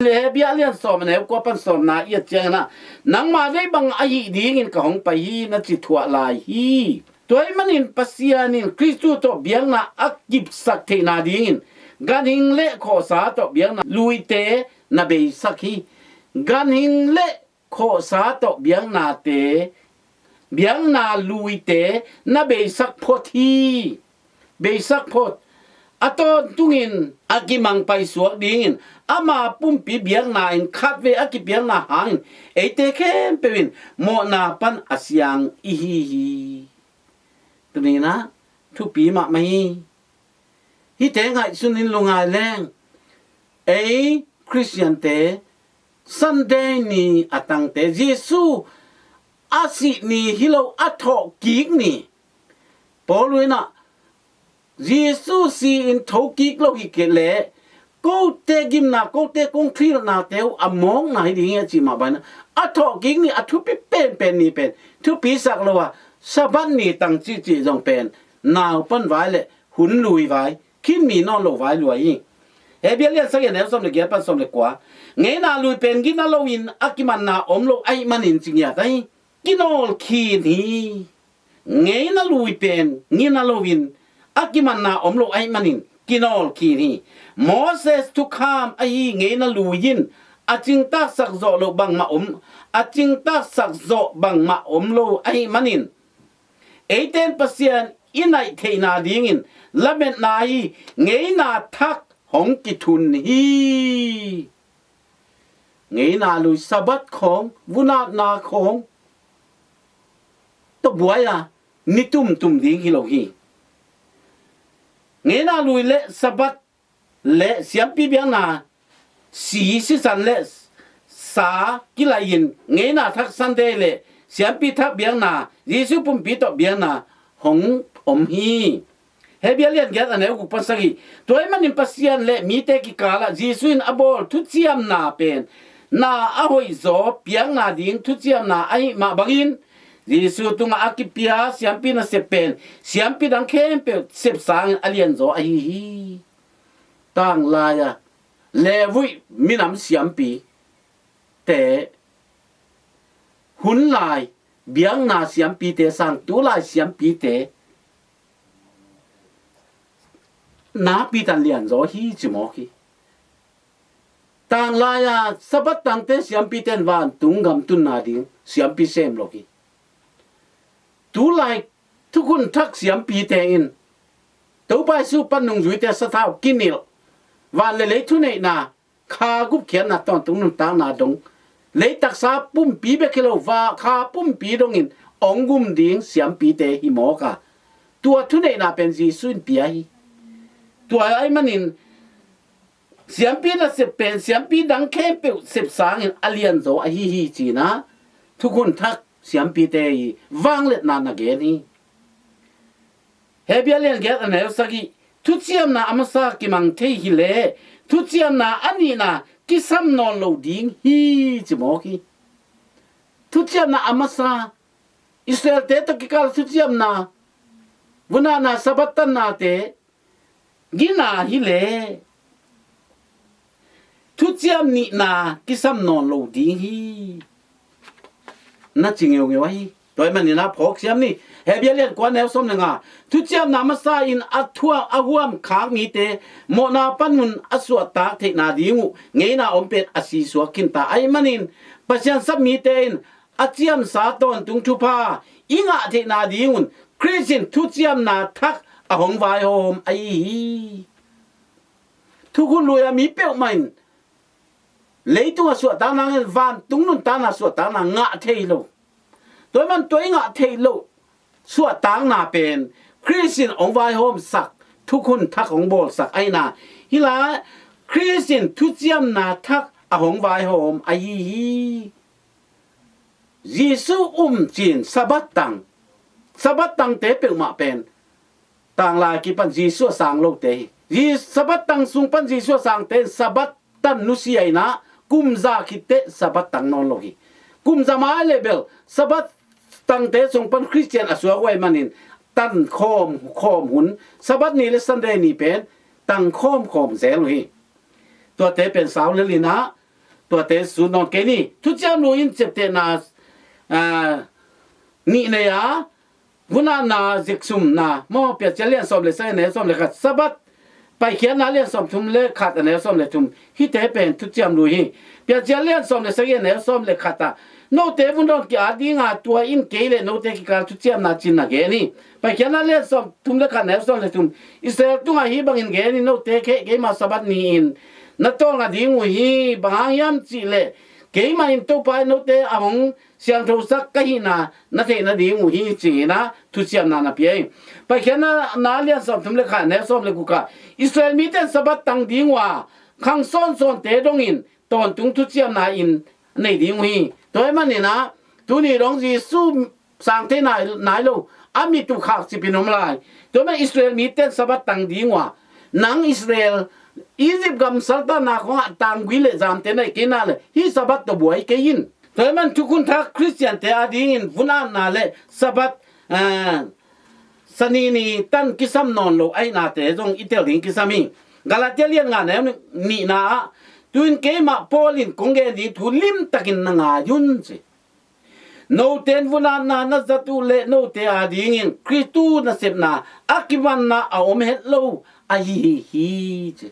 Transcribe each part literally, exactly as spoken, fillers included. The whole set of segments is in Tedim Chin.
Hebru a lian sawm a neu kua pan sawmna i et ciangin ah, nangma deih bang ahih dingin ka hong pai hi, na ci thuah lai hi. Tua ahih manin Pasian in Khristu tawh biakna a kipsak theihna dingin ganhing le khawhsa tawh biakna luite na beisak hi. Ganhing le khawhsa tawh biaknate, biakna luite na beisak phot hi. Beisak phot. A tawntungin a kimang paisuak dingin ama pumpi biakna in khatvei a kipiakna hangin eite khempeuh in mawhna pan a siang i hi hi. Tuni-in ah thupi mahmah hi. Hihte ngaihsun in lungngai leng, ei Khristiante Sunday ni a tangte, Jesu a sih ni hi lo, a thawhkik ni. Paul in ah Jesu si-in thokik lo hi kei leh kote gimna, kote kong thilhnate uh a mawkna hi ding hi a cih mah bangin ah, a thawhkik ni, a thupi penpen ni pen thupisak lo a, Sabbath ni tang cihcih zong pen naupan vai le hun lui vai, khin mi nawn lo vai lua hi. Hebru a lian sagih a neu sawm le giat pan sawm le kua, ngeina lui pen gina loin a kimanna om lo ahih manin ci ngiat ahi, kinawl khin hi. Ngeina lui pen gina loin a kimanna om lo ahih manin kinawl khin hi. Moses thukham ahi ngeina lui in a cingtaksak zawh lo bangmah om, a cingtaksak zawh bangmah om lo ahih manin, eite in Pasian i naih theihna dingin lametna ahi ngeina thak hong kithun hi. Ngeina lui, Sabbath khawng, vunatna khawng tawh buai a ni tumtum ding hi lo hi. Ngeina lui le Sabbath le siampi biakna, si, sisan le sa kilai-in ngeina thak Sunday le siampi thak biakna, Jesu pumpi tawh biakna hong om hi. Hebru a lian giat a neu guk pan sagih, tua ahih manin Pasian le mite kikalah Jesu in a bawl thuciamna pen na a hoihzaw piakna ding thuciamna ahih mah bangin, Jesu tungah a kipia siampi nasep pen siampi dang khempeuh sep sangin a lianzaw ahi hi. Tanglai-a Levi minam siampite, hun lai biakna siampite sang tulai siampite nakpi tan lianzaw hi ci mawk hi. Tanglai-a Sabbath tangte siampite in vantung gam tunna ding siampi sem lo hi. Tulai thukhun thak siampite in Topa Jesu pan nungzuite sathau kinilh, van le lei thuneihna, kha gupkhiatna, tawntung nuntakna dong, lei taksa pumpi bek hi lo, va kha pumpi dongin hong gum ding siampite hi mawk a, tua thuneihna pen Jesu in pia hi. Tua ahih manin siampi nasep pen siampi dang khempeuh sep sangin a lianzaw ahi hi ci-in ah thukhun thak siampite i vangliatna na gen hi. Hebru a lian giat a neu sagih, thuciamna a masa kimang thei hi leh thuciamna a nihna kisam nawn lo ding hi ci mawk hi. Thuciamna a masa, Israelte tawh kikal thuciamna, vunahna, Sabbath tannate gina hi leh thuciam nihna kisam nawn lo ding hi na ci ngeungeu ahi. Tua ahih manin ah phawk siam ni. Hebru a lian kua a neu sawm le nga, thuciamna masa in a thuam, a huam khak mite mawhna panmun a suahtak theihna ding uh ngeina om pen a sisuak khinta ahih manin, Pasian sap mite in a ciamsa tawntung thupha i ngah theihna dingun Khrist in thuciamna thak a hong vaihawm ahi hi. Thukhun lui-a mi peuhmah in leitung a suahtakna ngen vantung nuntakna suahtakna ngah thei lo. Tua ahih man tua i ngah theih loh suahtakna pen Khrist in hong vaihawmsak, thukhun thak hong bawlsak ahihna hi lai, Khrist in thuciamna thak a hong vaihawm ahi hi. Jesu um cin Sabbath tang, Sabbath tangte peuhmah pen tanglai kipan Jesu a sang lote hi. Sabbath tang sung pan Jesu a sangte in Sabbath tan nusia in ah kumza khitteh Sabbath tang nawn lo hi. Kumza mai le bel Sabbath tangte sung pan Khristian a suak uh ahih manin tan khawm khawm hun, Sabbath ni le Sunday ni pen tang khawm khawm zel uh hi. Tuate pen sau lel in ah tuate sut nawn kei ni. Thuciam Lu in ciaptehna, aa, nih nei a, vunatna, ziksumna maw, Piancil lian sawm le sagih, a neu sawm le khat, Sabbath, Paikhiatna lian sawm thum le khat, a neu sawm le thum, hihte pen Thuciam Lu hi. Piancil lian sawm le sagih, a neu sawm le khat ah, note vun dawn ki-at ding a, tua in kei le note kikal thuciamna ci-in na gen hi. Paikhiatna lian sawm thum le khat, a neu sawm le thum, Israel tungah hih bangin gen hi, note khempeuh keima Sabbath ni-in na tawlnga ding uh hi. Bang hang hiam cih leh keimah in Topa in note a hong siangthosak ka hihna na theih nading uh hi, ci-in ah thuciamna na pia hi. Paikhiatna lian sawm thum le khat, a neu sawm le guk ah, Israel mite in Sabbath tang ding uh a, khang sawnsawnte dongin tawntung thuciamna in nei ding uh hi. Tua ahih manin ah, tuni dong Jesu sang thei nai, nai lo, a mit uh khakcip in om lai. Tua ahih manin Israel mite in Sabbath tang ding uh a, nang Israel, Egypt gam saltanna khawngah tanggui le zamte na hi kei na leh, hih Sabbath tawh buai kei in. Tua ahih manin thukhun thak Khristiante adingin vun-atna le Sabbath, aa, Sani ni tan kisam nawn lo ahihnate zong i tel ding kisam hi. Galatia lian nga, a neu nihna ah, tu-in keimah Paul in kong gen ding thu limtakin na ngai un, ci. Note in vun-atna na zat uh leh note adingin Khristu nasepna a kimanna a om het lo ahi hi, ci.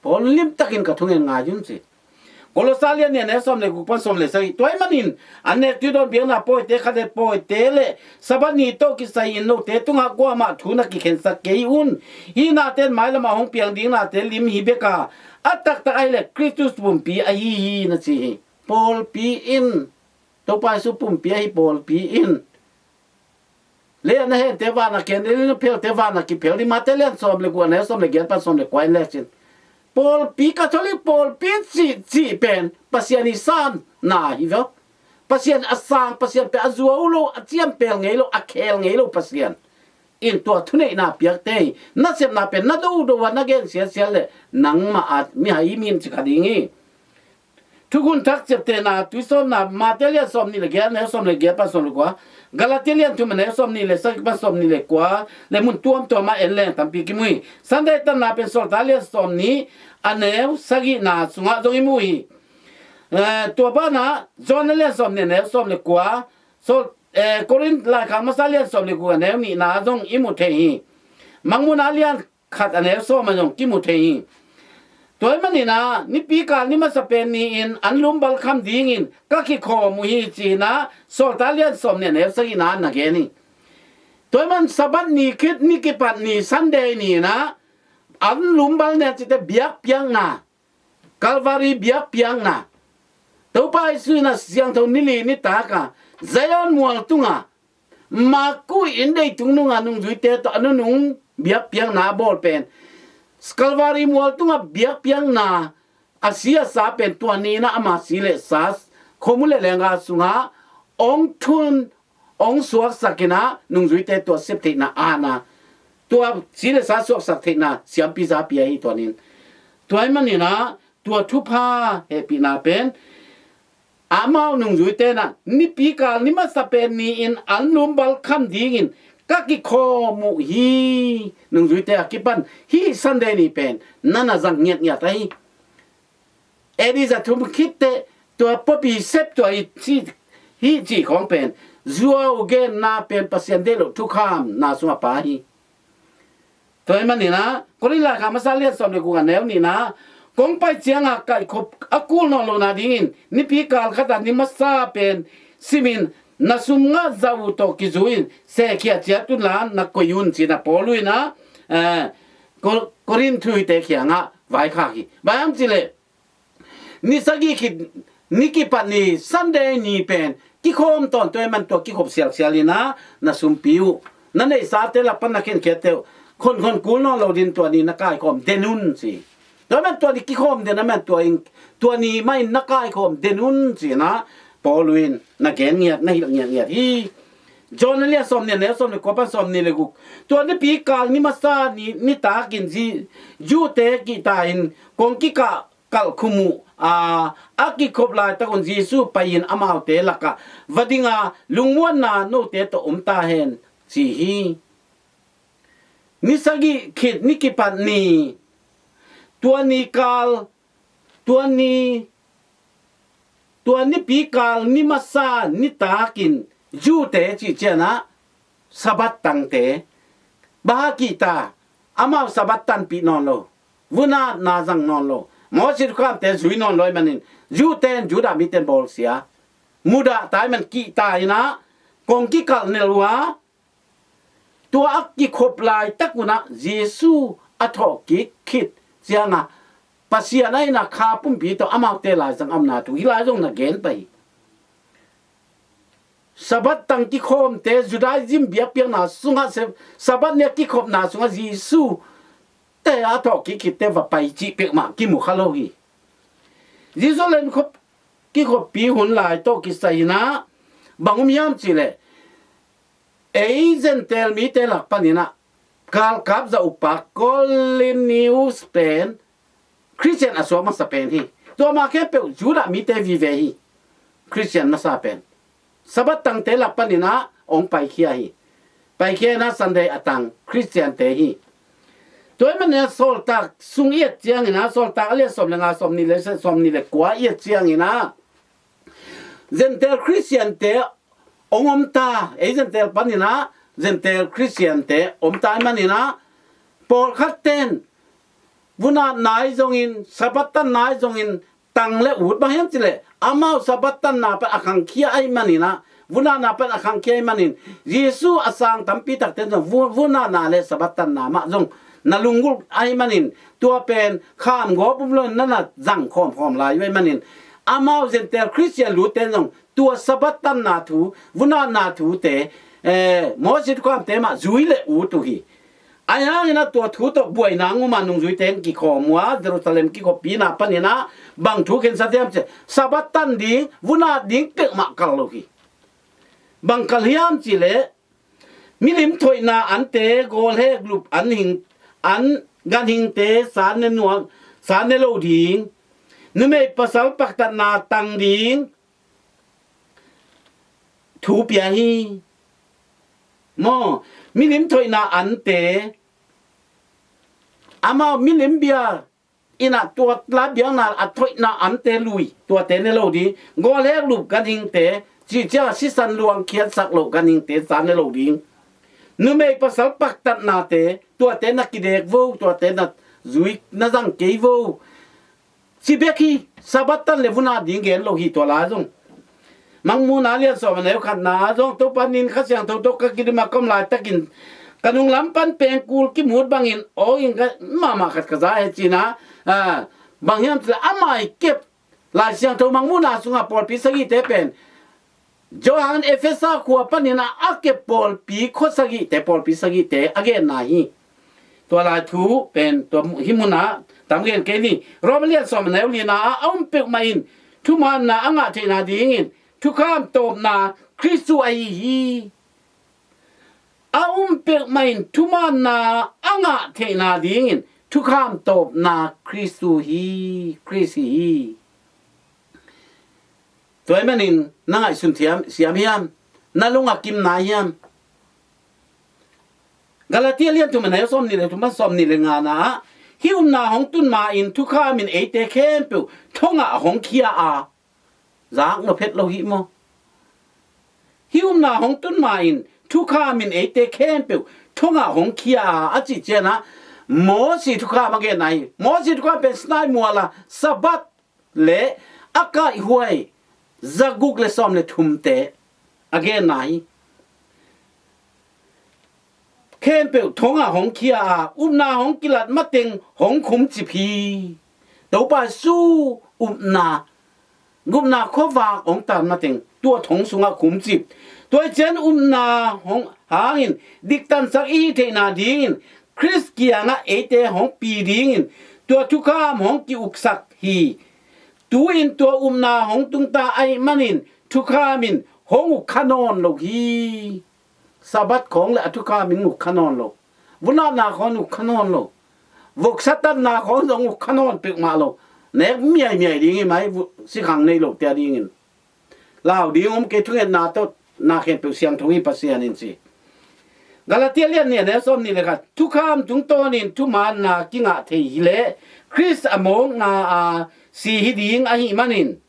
Paul in limtakin ka thungen ngai un, ci. Kolosa lian nih, a neu sawm le guk pan sawm le sagih. Tua ahih manin, an nek tuidawn biakna pawite, khatvei pawite le Sabbath ni tawh kisai-in note tungah kuamah thu na kikhensak kei un. Hih nate in mailamah hong piang ding nate lim hi bek a, a taktak ahih leh Khristu pumpi ahi hi, na ci hi. Pawlpi in, Topa Jesu pumpi ahi pawlpi in, lei-ah na hente van ah kihen ding, lei-ah na phelte van ah kiphel ding. Mate lian sawm le guk, a neu sawm le giat pan sawm le kua in leh cin, pawlpi, Catholic pawlpi cih, cih pen Pasian i sanna hi ve. Pasian a sang, Pasian pen a zuau lo, a ciampel ngei lo, a khel ngei lo Pasian in tua thuneihna piakte hi. Nasepna pen na dodo a na gen siatsiat leh nangmah a mihai i min ci kha ding hi. Thukhun thak ciaptehna, tuisawpna, Mate lian sawmnih le giat, a neu sawm le giat pan sawm le kua, Galatia lian thum, a neu sawmnih le sagih pan sawmnih le kua, le mun tuamtuam ah en leng tampi kimu hi. Sunday tanna pen Sawltak lian sawmnih, a neu sagihna sungah zong i mu hi. Eh, tua banah John lian sawmnih, a neu sawm le kua, Sawl, eh, Korin laikhak masa lian sawm le guk, a neu nihna zong i mu thei hi. Mangmuhna lian khat, a neu sawm ah zong kimu thei hi. Tua ahih manin ah, nipi kal ni masa pen ni-in anlum bal kham dingin ka kikhawm uh hi, ci-in ah Sawltak lian sawmnih, a neu sagihna ah na gen hi. Tua ahih man Sabbath ni khit ni kipat ni Sunday ni-in ah anlum bal nen cite biakpiakna, Calvary biakpiakna, Topa Jesu in a siangtho nili nitak a Zion mual tungah, Mark khuh inn deitung nungah nungzuite tawh a nunung biakpiakna a bawl pen, Calvary mual tungah biakpiakna, a si a sa pen tua ni-in ah ama si le sa, khomun le leenggah sungah hong thun, hong suaksak in ah nungzuite tua sep theihna, a na, tua si le sa suaksak theihna siampi zapi ahi tua ni-in. Tua ahih manin ah tua thupha hehpihna pen, amau nungzuite in ah nipi kal ni masa pen ni-in anlum bal kham dingin ka kikhawm uh hi. Nungzuite a kipan hih Sunday ni pen na na zang ngiatngiat ahi. A D za thum khit teh tua pawlpi sep tua hi ci, hi cih khawng pen zuau genna pen Pasian deih loh thukhamna sungah pha hi. Tua ahih manin ah Korin laikhak masa lian sawm le guk, a neu nihna, kong pai ciangah kaikhop a kul nawn lohna dingin nipi kal khat ah ni masa pen simin na sum ngah zah uh tawh kizui-in sekhia ciat unla na koih un, ci-in ah Paul in ah, eh, Ko-, Korin thuhite kiangah vaikhak hi. Bang hang cih leh, ni sagih khit ni kipat ni Sunday ni pen kikhawm tawntung ahih man tua kikhop sialsial in ah na sumpi uh, na neihsate lak pan na khenkhiatte uh khonkhon kul nawn lo dingin tua ni na kaikhawm den un, ci. Tua ahih man tua ni kikhawm den ahih man tua in, tua ni mah in na kaikhawm den un, ci-in ah Paul in na gen ngiat, na hilh ngiatngiat hi. John lian sawmnih, a neu sawm le kua pan sawmnih le guk. Tua nipi kal ni masa ni, nitakin Ji-, Jew-te kihta-in kong kikah kalh khum uh a, a kikhop laitak un Jesu pai-in amaute lakah va ding a, lungmuanna note tawh om ta hen, ci hi. Ni sagih khit ni kipat ni, tua ni kal, tua ni Tua nipi kal ni masa nitakin Jew-te cih ciangin ah Sabbath tangte bang hang kihta, amau Sabbath tanpih nawn lo, vun-atna zang nawn lo, Moses thukhamte zui nawn lo ahih manin Jew-te in Judah mite in bawlsia, mudah ta ahih man kihta in ah kong kikalh nelh uh a, tua a kikhop laitak un ah Jesu a thawhkik khit ciangin Pasian a inn ah kha pumpi tawh amaute laizang a omna thu hih lai zong na gen pah hi. Sabbath tang kikhawmte, Judaism biakpiakna sungah se-, Sabbath ni a kikhopna sungah Jesu te a thawhkik khitte va pai cih peuhmah kimu kha lo hi. Jerusalem khop, kikhoppi hun lai tawh kisai in ah bang om hiam cih leh, ei Gentile mite lak panin ah galkap za upa Cornelius pen Khristian a suak masa pen hi. Tua mah khempeuh Judah mite vive hi. Khristian masa pen Sabbath tangte lak panin ah hong paikhia hi. Paikhia in ah Sunday a tang Khristiante hi. Tua ahih manin ah Sawltak sung i et ciangin ah, Sawltak a lian sawm le nga, sawm nih le, sawm nih le kua i et ciangin ah Gentile Khristiante hong om ta, ei Gentile panin ah Gentile Khristiante om ta ahih manin ah pawlkhat ten vun-atna ahi zongin, Sabbath tanna ahi zongin, tang le ut bang hiam cih leh amau Sabbath tanna pan a khangkhia ahih manin ah, vun-atna pan a khangkhia ahih manin, Jesu a sang tampi takte zong vun-, vun-atna le Sabbath tanna mah zong na lunggulh ahih manin, tua pen khamgawp um loin na na zang khawmkhawm lai uh ahih manin, amau Gentile Khristian lutte zong tua Sabbath tanna thu, vun-atna thute, eh, Moses thukhamte mah zui le ut uh hi. Ahi hangin ah tua thu tawh buaina nguma nungzuite hong kikhawm uh a, Jerusalem kikhoppi na panin ah bang thu khensa hiam cih leh Sabbath tan ding, vun-at ding peuhmah kal lo hi. Bang kal hiam cih leh, milim thoihna ante, gawlhek lup an hing, an ganhingte sa ne nuam, sa ne lo ding, numei pasal paktatna tang ding thu pia hi. Maw, milim thoihna ante, amau milim bia in ah tua la biakna a thoihna ante lui, tuate ne lo ding. Gawlhek lup ganhingte, cih ciang sisan luang khiatsak loh ganhingte sa ne lo ding. Numei pasal paktatnate, tuate na kidek vo, tuate na zui na zang kei vo, ci bek hi. Sabbath tan le vun-at ding gen lo hi tua lai zong. Mangmuhna lian sawm a neu khatna ah zong Topa nin Kha Siangtho tawh ka kidim a ka om laitakin ka nunglam pan pengkul kimut bangin aw-in ka mahmah khat ka za hi ci-in ah, ah, bang hiam cih leh amah i kep Lai Siangtho Mangmuhna sungah pawlpi sagihte pen Johan Efesa khua panin ah a kep pawlpi khua sagihte, pawlpi sagihte a genna hi. Tua lai thu pen tua hih munah tam gen kei ni. Rom a lian sawm a neu lina ah a um peuhmah in thumaanna a ngah theihna dingin thukham tawpna Khristu ahi hi. A um peuhmah in thumaanna a ngah theihna dingin thukham tawpna Khristu hi, Khrist hi hi. Tua ahih manin na ngaihsun thiam, siam hiam? Na lung a kim nai hiam? Galatia lian thum a neu sawm nih le thum pan sawm nih le ngana ah, hih upna hong tun ma-in thukham in eite khempeuh thongah hong khia a, zak nop het lo hi maw? Hih upna hong tun ma-in thukham in eite khempeuh thongah hong khia a, a cih ciangin ah Mosi thukham a genna hi. Mosi thukham pen Sinai mual a Sabbath le a kaihhuai zaguk le sawm le thumte a genna hi. Khempeuh thongah hong khia a, upna hong kilat mateng hong khumcip hi. Topa Jesu upna, gupna khuavak hong tan mateng tua thong sungah khumcip. Tua hi ciang upna hong hangin diktansak i hih theihna dingin Khrist kiangah eite hong pi dingin tua thukham hong ki-uksak hi. Tu-in tua upna hong tungta ahih manin thukham in hong uk kha nawn lo hi. Sabbath khawng le a thukham in uk kha nawn lo. Vun-atna khawng uk kha nawn lo. Voksa tatna khawng zong uk kha nawn peuhmah lo. Nek miaimiai ding hi mai, sikhang nei lote a dingin. Lau ding om kei, thungetna tawh na khempeuh siangtho hi Pasian in ci. Galatia lian nih a neu sawm nih le khat, thukham tungtawnin thumaanna kingah thei hileh Khrist a mawkna a si hi ding ahih manin,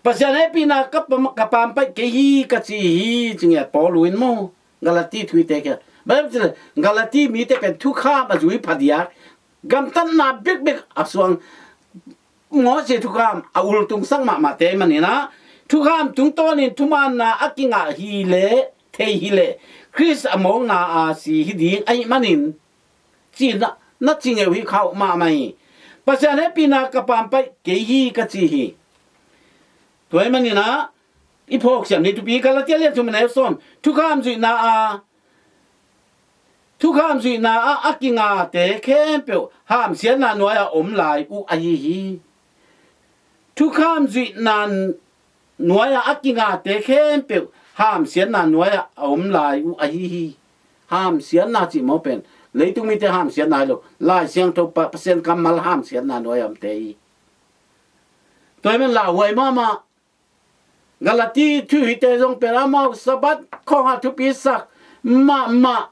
Pasian hehpihna ka pam, ka pampaih kei hi ka ci hi, ci ngiat Paul in maw. Galati thuhite kia. Bible ci le, Galati mite pen thukham a zui phadiak, gamtatna bekbek a suang, Moses thukham a ultungsak mahmahte ahih manin ah, thukham tungtawnin thumaanna a kingah hi leh, thei hi leh, Khrist a mawkna a si hi ding ahih manin, ci na, na ci ngeu hi khauh mahmah hi. Pasian hehpihna ka pampaih kei hi ka ci hi. Tua ahih manin ah, i phawksiam ni thupi Galati a lian thum a neu sawm. Thukham zuihna a, thukham zuihna ah a kingate khempeuh hamsiatna nuai-ah om lai uh ahi hi. Thukham zuihna nuai-ah a kingate khempeuh hamsiatna nuai-ah a om lai uh ahi hi. Hamsiatna cih maw pen, leitung mite hamsiatna hi lo, Lai Siangtho pa, Pasian kammal hamsiatna nuai-ah omte hi. Tua ahih manin lauhuai mahmah. Galati thuhite zong pen amau Sabbath khawngah thupisak mahmah.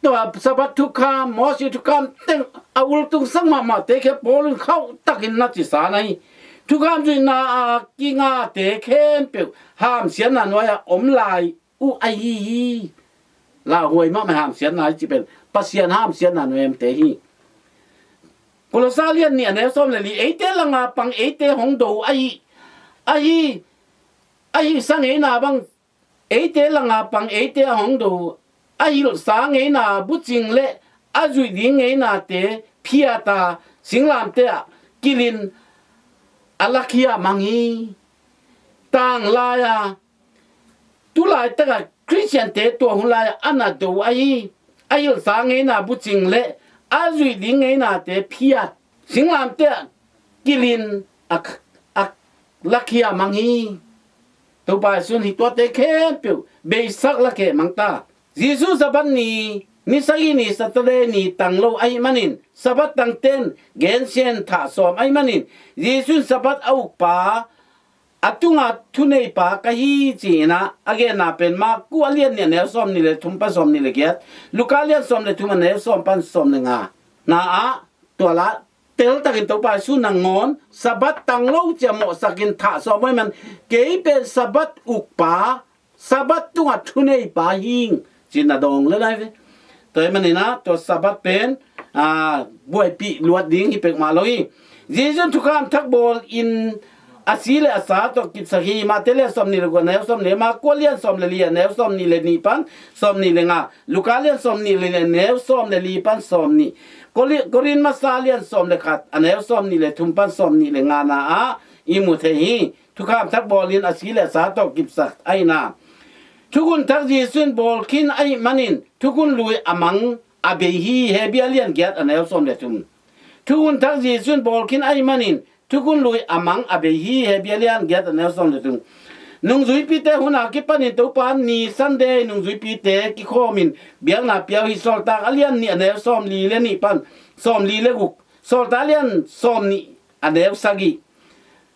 Tua Sabbath thukham, Moses thukham teng a ultungsak mahmahte khempeuh Paul in khauh takin na cisa na hi. Thukham zuihna a kingate khempeuh hamsiatna nuai-ah om lai uh ahi hi. Lauhuai mahmah hamsiatna i cih pen Pasian hamsiatna nuai-ah omte hi. Kolose lian nih a neu sawm le li, eite langa pang eite hong do ahi, ahi, ahi sa ngeina bang, eite langa pang eite a hong do, a hilhsa ngeina bucing le a zuih ding ngeinate phiat a, singlamteh ah kilin a lakhia mang hi. Tanglai a, tu laitak a Khristiante tua hun lai-ah a na do ahi, a hilhsa ngeina bucing le a zuih ding ngeinate phiat, singlamteh ah kilin a, a lakhia mang hi. Topa Jesuh in hih tuate khempeuh beisak lakhia mang ta. Jesuh Sabbath ni, ni sagih ni Saturday ni tang lo ahih manin, Sabbath tangten gensian thah sawm ahih manin, Jesuh in Sabbath a ukpa, a tunga thuneipa ka hi ci-in ah a genna pen Marku a lian nih a neu sawm nih le thum pan sawm nih le giat, Luka lian sawm le thum a neu sawm pan sawm le nga na ah, tua la teltakin Topa Jesuh nangawn Sabbath tang lo ci-a mawhsakin thah sawm ahih man, kei pen Sabbath ukpa, Sabbath tunga thuneipa hing ci-in a dawng le lai ve. Tua ahih manin ah tua Sabbath pen, a, buaipih luat ding hi pek mah lo hi. Jesuh in thukham thak bawlin a si le a sa tawh kipsak hi. Mate lian sawm nih le guk a neu sawm nih, Marku lian sawm le li a neu sawm nih le nih pan sawm nih le nga, Luka lian sawm nih le li a neu sawm le li pan sawm nih, Kori-, Korin masa lian sawm le khat a neu sawm nih le thum pan sawm nih le nga na ah i mu thei hi. Thukham thak bawlin a si le a sa tawh kipsak ahihna. Thukhun thak Jesuh in bawl khin ahih manin thukhun lui a mang a bei hi. Hebru lian giat a neu sawm le thum. Thukhun thak Jesuh in bawl khin ahih manin thukhun lui a mang a bei hi. Hebru lian giat a neu sawm le thum. Nungzuipite hun a kipanin Topa ni Sunday nungzuipite kikhawmin biakna pia uh hi. Sawltak a lian nih a neu sawm li le nih pan sawm li le guk, Sawltak a lian sawm nih a neu sagih,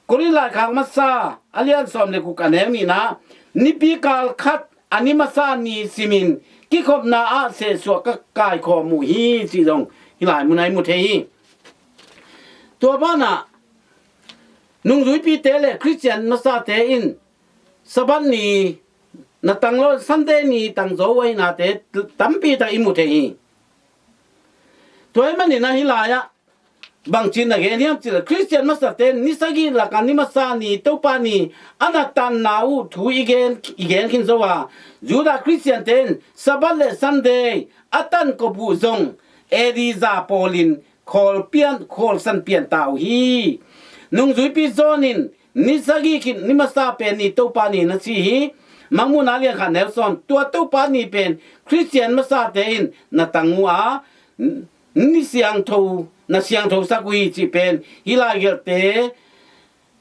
Korin laikhak masa a lian sawm le guk a neu nihna, nipi kal khat a ni masa ni simin kikhopna ah sehsuah ka kaikhawm uh hi cih zong hih lai mun ah i mu thei hi. Tua banah nungzuipite le Khristian masate in Sabbath ni na tang lo, Sunday ni tang zo uh ahihnate tampi tak i mu thei hi. Tua ahih manin ah hih lai-ah bangci na gen hiam cih leh, Khristian masate ni sagih lakah ni masa ni, Topa ni a na tanna uh thu i gen, i gen khin zo a, Judah Khristiante in Sabbath le Sunday a tankop uh zong A D za pawlin khawl pian, khawlsan pian ta uh hi. Nungzuipi John in ni sagih khit ni masa pen ni Topa ni na ci hi. Mangmuhna lian khat neu sawm. Tua Topa ni pen Khristian masate in na tang uh a, ni siangtho, na siangtho sak uh hi cih pen hih laigelhte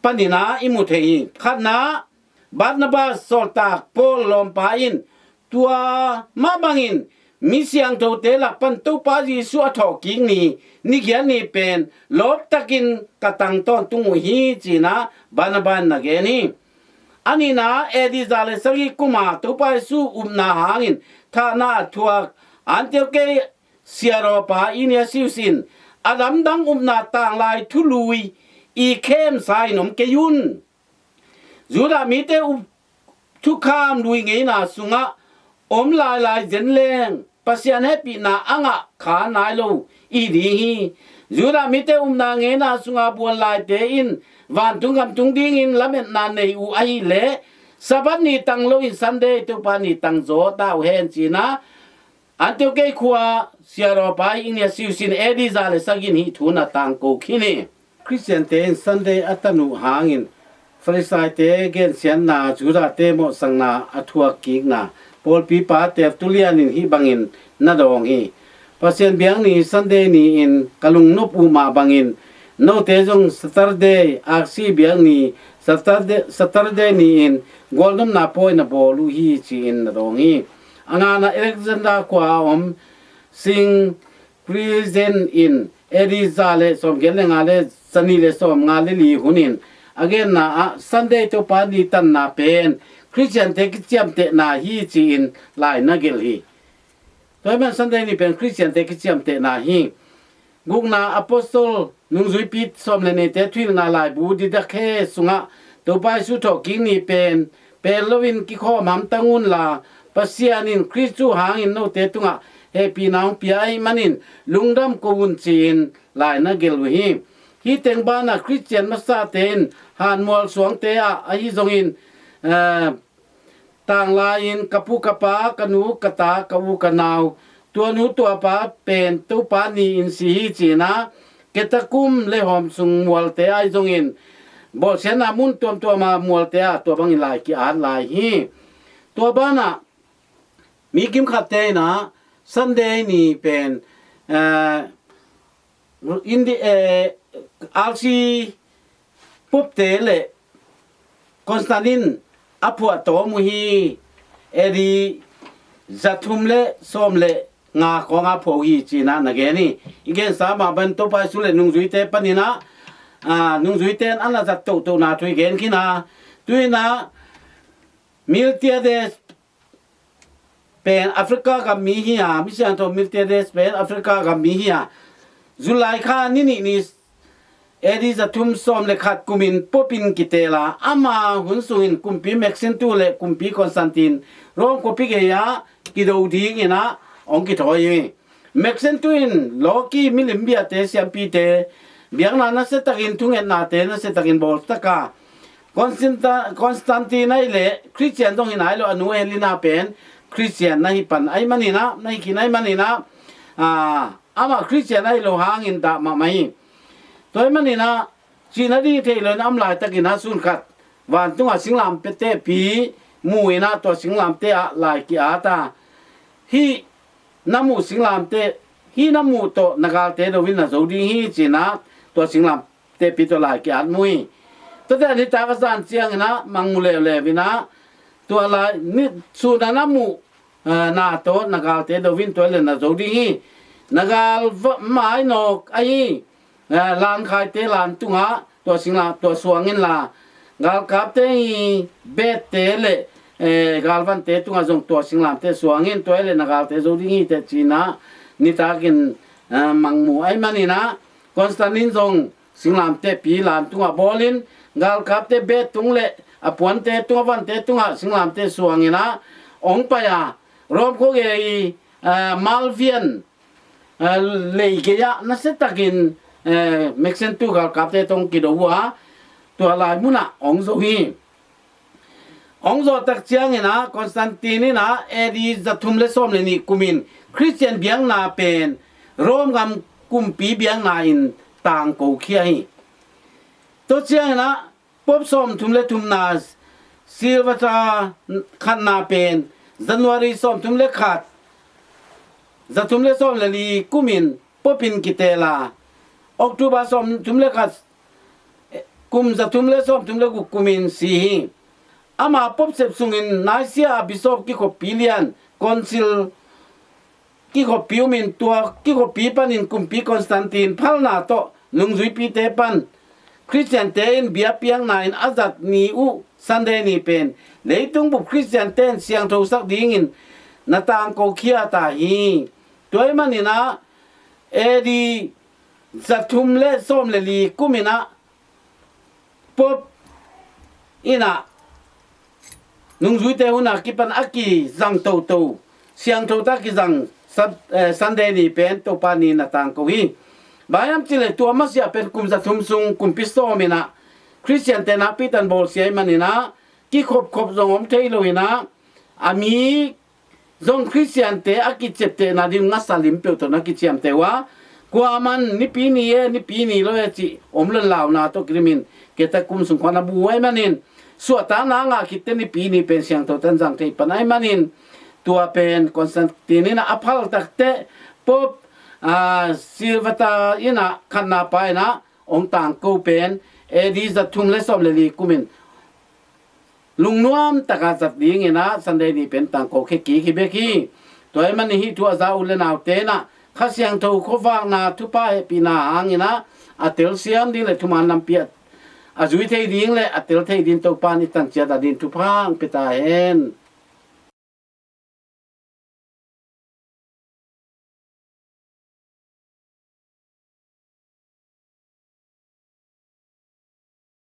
panin ah i mu thei hi. Khatna, Barnabas, sawltak Paul lawmpa in tua mah bangin mi siangthote lak pan Topa Jesuh a thawhkik ni, ni giat ni pen lawptakin ka tang tawntung uh hi, ci-in ah Barnabas in na gen hi. A nihna, A D za le sagih kuma Topa Jesuh upna hangin thahna a thuak Antioch siarawpa Ignatius in, a lamdang upna tanglai thului i khemsa in om kei un. Judah mite up thukham lui ngeina sungah om lailai zen leng Pasian hehpihna a ngah kha nai lo i ding hi. Judah mite upna ngeina sunga buan laite in vantung gam tung dingin lametna nei uh ahileh Sabbath ni tang loin Sunday Topa ni tang zaw ta uh hen cina Antioch khua siarawpa Ignatius in A D za le sagih in hih thu na tangko khin hi. Khristiante in Sunday a tan uh hangin Farisaite gensiatna, Judahte mawhsakna a thuak kikna pawlpipa teltulian in hih bangin na dawng hi. Pasian biakni Sunday ni-in ka lungnop uh mah bangin note zong Saturday aksi biakni Saturday, Saturday ni-in gualnopna pawi na bawl uh hi ci-in na dawng hi. A ngana Alexander khua a om Sing Crescens in A D za le sawmgiat le nga le zanih le sawmnga le li hunin a genna ah Sunday Topa ni tanna pen Khristiante kiciamtehna hi ci-in lai na gelh hi. Tua hi man Sunday ni pen Khristiante kiciamtehna hi. Gukna Apostol nungzuipi sawm le nihte thuhilhna laibu Didache sungah Topa Jesu thawhkik ni pen pel loin kikhawm hamtang unla Pasian in Khristu hangin note tungah hehpihna hong pia ahih manin lungdam ko un ci-in lai na gelh uh hi. Hih teng banah Khristian masate in hanmual suangte ah ahi zongin, eh, tanglai-in ka pu ka pa, ka nu ka ta, ka u ka nau, tua nu tua pa pen Topa ni-in si hi cina ketakum le hawm sung mualte ahi zongin bawlsiatna mun tuamtuama mualte ah tua bangin lai ki-at lai hi. Tua banah mi kimkhatte inah Sunday ni pen, eh, Indi, eh, R C Pope te le Constantine a phuah tawm uh hi. A D zathum le sawm le nga khawng a phuah uh hi cina na gen hi. I gensa mah ban Topa Jesu le nungzuite paninah, ah, nungzuite in a na zat tohtohna thu i gen khin a. Tuinah Miltiades pen Africa gam mi hi a, mi siangtho Miltiades pen Africa gam mi hi a, July kha ni nih ni A D zathum sawm le khat kumin Pope in kiteel a, ama hun sungin kumpi Maxentius le kumpi Constantine Rome khuapi gei-ah kido dinginah hong kithawi hi. Maxentius in lawki milim biate siampite biakna nasiatakin thungetnate nasiatakin bawltaka Constanta-, Constantine ahi le Khristian zong hi nai lo, a nu Helena pen Khristian na hi pan ahi maninah, na hi khin ahi maninah, ah, amah Khristian ahi lo hangin dah mahmah hi. Tua ahi maninah cihna ding thei lo in a om laitakinah sun khat vantungah singlamtehpi mu inah tua singlamteh ah lai ki-at a, hih na muh singlamteh, hih na muh tawh na galte do in na zo ding hi cinah tua singlamtehpi tawh lai ki-at mu hi. Tuate a nitak a zan cianginah mangmu leuleu inah tua lai ni sunah na muh, eh, na tawh na galte do in tua le na zo ding hi. Na gal va-, mai nawk ahi, eh, lankhaite lan tungah tua singla tua suang inla, galkapte i bette le, eh, galvante tungah zong tua singlamteh suangin tua le na galte zo ding hi teh cinah nitakin, eh, mangmu ahi maninah Constantine zong singlamtehpi lan tungah bawlin galkapte bet tung le a puante tungah vante tungah singlamteh suanginah hong pai a, Rome khuagei, eh, Malvian, eh, lei gei-ah nasiatakin, eh, Maxentius galkapte tawh hong kido uh a, tua lai munah hong zo hi. Hong zawhtak cianginah Constantine inah A D zathum le sawm le nih kumin Khristian biakna pen Rome gam kumpi biakna in tangko khia hi. Tua cianginah Pope sawmthum le thumna, Sylvester khatna pen January sawmthum le khat, zathum le sawm le li kumin Pope in kiteel a, October sawmthum le khat, kum zathum le sawmthum le guk kumin si hi. Ama Pope sep sungin Nicaea a Bishop kikhoppi lian, Council, kikhoppi umin tua kikhoppi panin kumpi Constantine phalna tawh nungzuipite pan Khristiante in biakpiakna in a zat ni uh Sunday ni pen leitung bup Khristiante in siangthosak dingin na tangko khia ta hi. Tua ahi maninah A D zathum le sawm le li kuminah Pope inah nungzuite hun a kipan a kizang toto, siangtho ta kizang Sat-, eh, Sunday ni pen Topa ni na tangko hi. Bang hiam cih leh tua masiah pen kum za thum sung kumpi sawm in ah Khristiante nakpi tan bawlsia ahih manin ah kikhopkhop zong om thei lo in ah, a mi zong Khristiante a kiciaptehna ding ngasa lim peuh tawh na kiciamteh uh a, kuaman Nipi ni e, Nipi ni lo e cih om lo in launa tawh kidim in, kei ta kum sung khuan a bu uh ahih manin suahtakna a ngah khit teh Nipi ni pen siangtho tan zang thei pan ahih manin, tua pen Constantine in ah a phal tak teh Pope, ah, Sylvester in ah khatna pa in ah hong tangko pen A D za thum le sawm le li kum in lungnuam takin zat dingin ah Sunday ni pen tangko khia kik hi bek hi. Tua ahih manin hih thu a za u le naute in ah Kha Siangtho khuavakna thupha hehpihna hangin ah a telsiam ding le thuman lampi a, a zui thei ding le a tel thei ding Topa in i tan ciat a ding thupha hong pia ta hen.